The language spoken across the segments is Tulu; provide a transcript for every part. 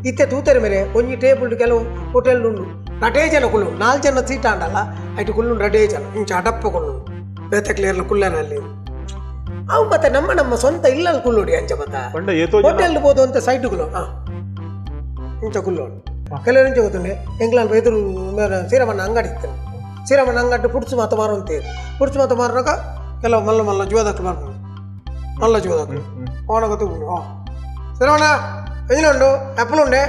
ಇತ್ತೆ ತೂತೆರ್ ಮೇರೆ ಒಂಜಿ ಟೇಬಲ್ ಕೆಲವು ಹೋಟೆಲ್ ಉಂಡು ರಡ್ಡೇ ಜನ ಕುಲ್ಲು ನಾಲ್ ಜನ ಸೀಟ್ ಆಂಡಲ್ಲ ಐಟ್ ಕುಲ್ಲು ರಡ್ಡೇ ಜನ ಇಂಚ ಅಡಪ್ಪ ಕುಲ್ಲು ಬೇತೆ ಕ್ಲಿಯರ್ಲ ಕುಲ್ಲರ ಅಲ್ಲಿ ಅವು ಮತ್ತೆ ನಮ್ಮ ನಮ್ಮ ಸ್ವಂತ ಇಲ್ಲಲ್ಲಿ ಕುಲ್ಲುಡಿ ಅಂಚ ಮತ್ತ ಪಂಡ ಏತೋ ಜನ ಹೋಟೆಲ್ ಬೋದು ಅಂತ ಸೈಡ್ ಕುಲ್ಲು ಹಾ ಇಂಚ ಕುಲ್ಲೋಡು ಕೆಲವರು ಇಂಚ ಗೊತ್ತುಂಡೆ ಎಂಗ್ಲಾಲ್ ಎದುರು ಸೀರಮಣ್ಣ ಅಂಗಡಿ ಇತ್ತು. ಸೀರಮಣ್ಣ ಅಂಗಡಿ ಪುಡ್ಸು ಮಾತ ಮಾರುವಂತೇರು ಪುಡ್ಸು ಮಾತ ಮಾರುವಾಗ ಕೆಲವು ಮಲ್ಲ ಮಲ್ಲ ಜೋದಕ್ಕೆ ಬರ್ಬೋದು ಮಲ್ಲ ಜೋದಕ್ಕೆ ಓಣ ಗೊತ್ತು ಹಾಂ ಸೀರಮಣ್ಣ ಎಂಜಿನ ಉಂಡು ಆ್ಯಪಲ್ ಉಂಡೆ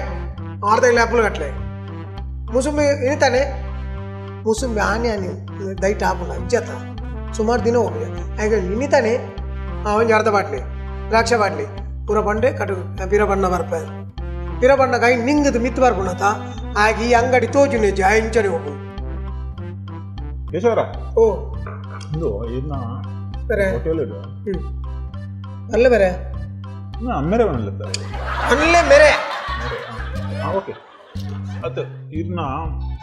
ಅರ್ಧ ಕಿಲೋ ಆ್ಯಪಲ್ ಕಟ್ಲೆ ಮುಸುಂಬಿ ಇನಿತಾನೆ ಮುಸುಂಬಿ ಆನೆ ಆನೆ ದೈಟ್ ಆಪುಂಡ ಇಜ್ಜತ ಸುಮಾರು ದಿನ ಹೋಗಿ ಹಾಗೆ ಇನಿತಾನೆ ಒಂಜಿ ಅರ್ಧ ಬಾಟ್ಲಿ ದ್ರಾಕ್ಷ ಬಾಟ್ಲಿ ಪೂರ ಬಂಡೆ ಕಟು ಪಿರ ಬಣ್ಣ ಬರ್ಪ ಪಿರ ಬಣ್ಣ ಕೈ ನಿಂಗದು ಮಿತ್ತು ಬರ್ಪುಣತ ಹಾಗೆ ಈ ಅಂಗಡಿ ತೋಜು ನೆಜ್ಜಿ ಆ ಇಂಚನೆ ಹೋಗು. ಕೇಶವರ. ಓ. ಇಂದು ಇನ್ನ ಬೇರೆ ಹೋಟೆಲ್ ಹ್ಞೂ ಅಲ್ಲ ಬೇರೆ ಅಮ್ಮೆರೆ ಮನೇಲಿ. ಅಲ್ಲೇ ಮೇರೆ. ಹಾಂ, ಓಕೆ. ಅದು ಇರ್ನ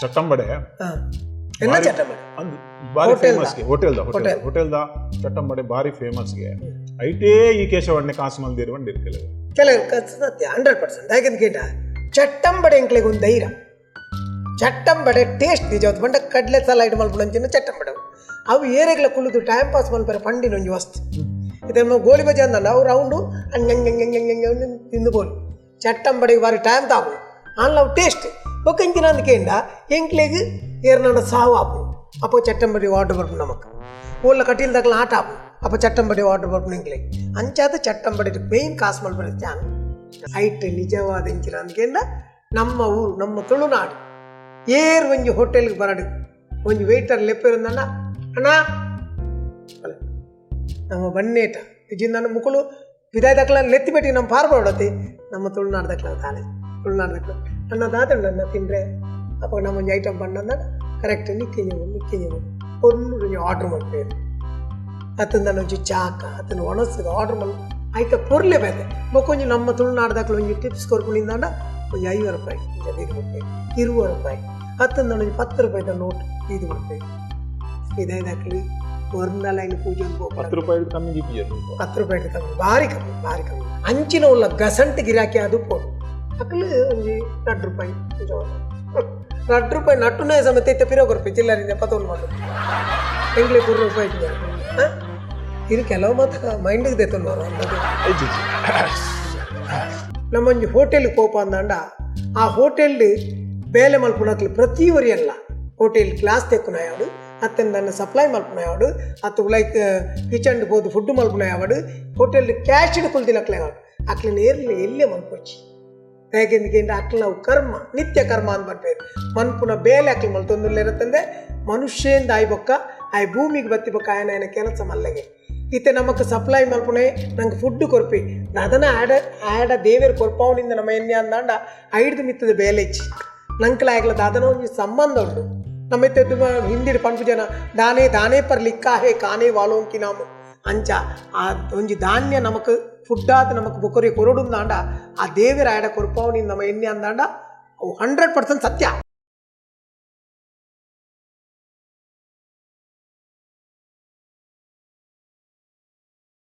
ಚಟ್ಟಂಬಡೆ. ಹಾಂ, ಎಲ್ಲ ಚಟ್ಟಂಬಡೆ. ಅಂದ್ ಬಾರಿ ಹೋಟೆಲ್ದ? ಫೇಮಸ್ಗೆ ಹೋಟೆಲ್ದ ಹೋಟೆಲ್ ಹೋಟೆಲ್ದ ಚಟ್ಟಂಬಡೆ ಬಾರಿ ಫೇಮಸ್ಗೆ. ಐಟೇ ಈ ಕೇಶವಣ್ಣೆ ಕಾಸು ಮಲ್ದಿರುವ ಇರ್ಕೆಲ್ಲ. ಕೆಲವು ಸತ್ಯ, 100%. ಯಾಕಂತ ಕೇಟ ಚಟ್ಟಂಬಡೆ ಎಂಕ್ಲೆಗ್ ಒಂದು ಧೈರ್ಯ ಚಟ್ಟಂಬಡೆ ಟೇಸ್ಟ್ ನಿಜ ಬಂಡ ಕಡಲೆ ಸಲಾಯ್ಟ್ ಮಲ್ಪುನಂಚಿನ ಚಟ್ಟಂಬಡೆ ಅವು ಏರೆಗ್ಲ ಕುಲ್ಲುದು ಟೈಮ್ ಪಾಸ್ ಮಲ್ಪರೆ ಪಂಡಿನ ಒಂಜಿ ವಸ್ತು. ಇದನ್ನು ಗೋಲಿ ಬಜೆ ಅಂದಂಡ ಅವು ರೌಂಡು ಹಂಗೆ ತಿಂದು ಬೋಲು. ಚಟ್ಟಂಬಡೆಗೆ ಬಾರಿ ಟೈಮ್ ತಾವು ಆನ್ಲ ಅವು ಟೇಸ್ಟ್ ಬೊಕ್ಕ ಇಂಚಿನ ಅಂದ್ ಕೇಂಡ ಎಂಕ್ಲೆಗ್ ಏರ್ನಂಡ ಸಾವು ಆಪು ಅಪ್ಪ ಚಟ್ಟಂಬಡಿ ಆರ್ಡರ್ ಬರ್ಪು ನಮಕ್. ಓಲ್ಲ ಕಟೀಲ್ ದಕ್ಲ ಆಟ ಆಪು ಅಪ್ಪ ಚಟ್ಟಂಬಡಿ ಆರ್ಡರ್ ಬರ್ಪು ಎಂಕ್ಲೆಗ್. ಅಂಚಾದ ಚಟ್ಟಂಬಡಿ ಮೇಯ್ನ್ ಕಾಸು ಮಲ್ಪರೆ ಚಾನ್ ಐಟ್ ನಿಜವಾದ ಇಂಚಿನ ಅಂದ್ಕೇಂಡ ನಮ್ಮ ಊರು ನಮ್ಮ ತುಳುನಾಡು ಏರ್ ಒಂಜಿ ಹೋಟೆಲ್ಗೆ ಬರಡು ಒಂಜಿ ವೇಟರ್ ಲೆಪ್ಪಿರಂದಣ್ಣ ಅಣ್ಣ ಅಲ್ಲ, ನಮ್ಮ ಬನ್ನೇಟ ಇಜ್ಜಿಂದ ಮುಕುಲು ವಿದಾಯ ದಕ್ಲ ಲೆತ್ತಿ ನಮ್ಮ ಪಾರ್ ಬರೋಡತಿ ನಮ್ಮ ತುಳುನಾಡು ದಕ್ಲ ತಾನೆ ತುಳುನಾಡು ದಕ್ಲ ಅಣ್ಣ ದಾತಣ್ಣ ಅಣ್ಣ ತಿಂದ್ರೆ ಅಪ್ಪ ನಮ್ಮ ಒಂಜಿ ಐಟಮ್ ಬಣ್ಣ ಕರೆಕ್ಟ್ ನಿಕ್ಕಿಂಜು ನಿಕ್ಕಿಂಜು ಒಂದು ಒಂಜಿ ಆರ್ಡ್ರ್ ಮಾಡ್ತೇವೆ ಅತಂದ ಒಂಜಿ ಚಾಕ ಅತನ ಒಣಸದ ಆರ್ಡ್ರ್ ಮಲ್ ಆಯ್ತ ಪೊರ್ಲೆ ಬೇತೆ. ಬೊಕ್ಕೊಂಜಿ ನಮ್ಮ ತುಳುನಾಡು ದಾಖಲೆ ಒಂಜಿ ಟಿಪ್ಸ್ ಕೊರ್ಪುನಿಂದಾಂಡ ಒಂಜಿ 50 ರೂಪಾಯಿ ಒಂಜಿ ಇದು ರೂಪಾಯಿ 20 ರೂಪಾಯಿ ಅತ್ತಂದ ಒಂಜಿ 10 ರೂಪಾಯಿದ ನೋಟ್ ಇದು ರೂಪಾಯಿ ಇದೇ ದಾಖಲೆ ಒಂದಲ್ಲ ಇನ್ನು ಪೂಜೆ ಒಂದು 10 ರೂಪಾಯಿ ಕಮ್ಮಿ ಜಿಪಿ. 10 ರೂಪಾಯಿ ಕಮ್ಮಿ, ಭಾರಿ ಕಮ್ಮಿ, ಭಾರಿ ಕಮ್ಮಿ. ಅಂಚಿನ ಉಲ್ಲ ಗಸಂಟ್ ಗಿರಾಕಿ ಅದು ಪೋಡು ಅಕ್ಲು ಒಂಜಿ 2 ರೂಪಾಯಿ 2 ರೂಪಾಯಿ ನಟ್ಟುನೇ ಸಮೇತ ಇತ್ತೆ ಪಿರೋ ಕೊರ್ಪಿ ಚಿಲ್ಲರಿಂದ ಪತ್ತೊಂದು ಮಾಡು ಎಂಗ್ಲೆ 3 ರೂಪಾಯಿ ಹಾಂ ಇದು ಕೆಲವು ಮಾತ್ರ ಮೈಂಡಿಗೆ ದೇತೊಂದು ಅಂಥದ್ದು. ನಮ್ಮೊಂಜಿ ಹೋಟೆಲ್ ಕೋಪ ಅಂದಾಂಡ ಆ ಹೋಟೆಲ್ ಬೇಲೆ ಮಲ್ಪುನಕ್ಲು ಪ್ರತಿ ಒರಿಯಲ್ಲ ಹೋಟೆಲ್ ಗ್ಲಾಸ್ ತೆಕ್ಕುನ ಯಾವಡು ಅತ್ತನ್ ನನ್ನ ಸಪ್ಲೈ ಮಲ್ಪುನ ಯಾವಡು ಅತ್ತು ಲೈಕ್ ಕಿಚನ್ ಪೋದು ಫುಡ್ ಮಲ್ಪುನ ಯಾವಡು ಹೋಟೆಲ್ ಕ್ಯಾಶ್ ಕುಲ್ದಿನಕ್ಲೆ ಯಾವಡು ಅಕ್ಲೆ ನೇರ್ಲಿ ಎಲ್ಲೇ ಮಲ್ಪೊಚ್ಚಿ. ಯಾಕೆಂದ್ರೆ ಅಕ್ಲ ನಾವು ಕರ್ಮ ನಿತ್ಯ ಕರ್ಮ ಅಂತ ಬರ್ಬೇಕು ಮನ್ಪುನ ಬೇಲೆ ಅಕ್ಲು ಮಲ್ತೊಂದುಲ್ಲೇನತ್ತಂದೆ ಮನುಷ್ಯಂದ ಆಯ್ಬೊಕ್ಕ ಆಯ್ ಭೂಮಿಗೆ ಬತ್ತಿ ಬೊಕ್ಕ ಆಯನ ಆಯನ ಕೆಲಸ ಮಲ್ಲಗೆ ಇತ್ತೆ ನಮಕ್ ಸಪ್ಲೈ ಮಲ್ಪುನೆ ನಂಗೆ ಫುಡ್ ಕೊರ್ಪಿ ಅದನ್ನ ಆಡ ಆಡ ದೇವೇರು ಕೊರ್ಪಾವನಿಂದ ನಮ್ಮ ಎಣ್ಣೆ ಅಂದಾಂಡ ಐಡ್ದು ಮಿತ್ತದ ಬೇಲೆ ಇಚ್ಚಿ ನಂಕಲ ಆಗಲ ದಾದನ ಒಂಜಿ ಸಂಬಂಧ ಉಂಡು. ನಮ್ಮ ಇತ್ತೆ ಹಿಂದಿಡ್ ಪಂಪು ಜನ ದಾನೆ ದಾನೆ ಪರ್ ಲಿಕ್ಕಾ ಹೇ ಕಾನೆ ವಾಲೋಂಕಿ ನಾಮು ಅಂಚ ಆ ಒಂಜಿ ಧಾನ್ಯ ನಮಕ್ ಫುಡ್ ಆದ ನಮಕ್ ಬೊಕೊರಿ ಕೊರಡುಂದಾಂಡ ಆ ದೇವರ ಆಡ ಕೊರ್ಪಾವನಿಂದ ನಮ್ಮ ಎಣ್ಣೆ ಅಂದಾಂಡ ಅವು 100% ಸತ್ಯ.